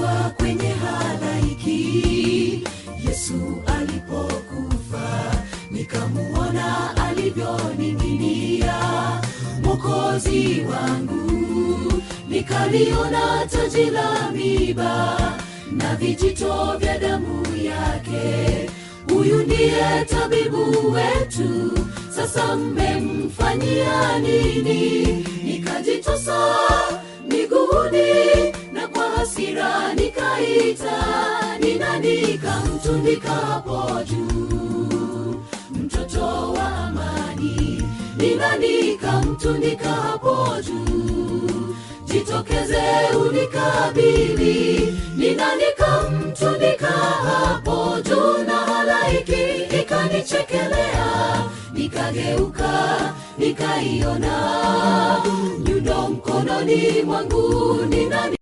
Nilikuwa kwenye halaiki Yesu alipokufa, nikamuona alivyoning'inia Mwokozi wangu, nikaliona taji la miba na vijito vya damu yake. Huyu ndiye tabibu wetu, sasa mmemfanyia nini? Nikajitosa miguuni na kwa hasira nikaita, ni nani kamtundika hapo juu? Mtoto wa amani, ni nani kamtundika hapo juu? Jitokeze unikabili, ni nani kamtundika hapo juu? Na halaiki ikanichekelea, nikageuka nikaiona nyundo mkononi mwangu, ni nani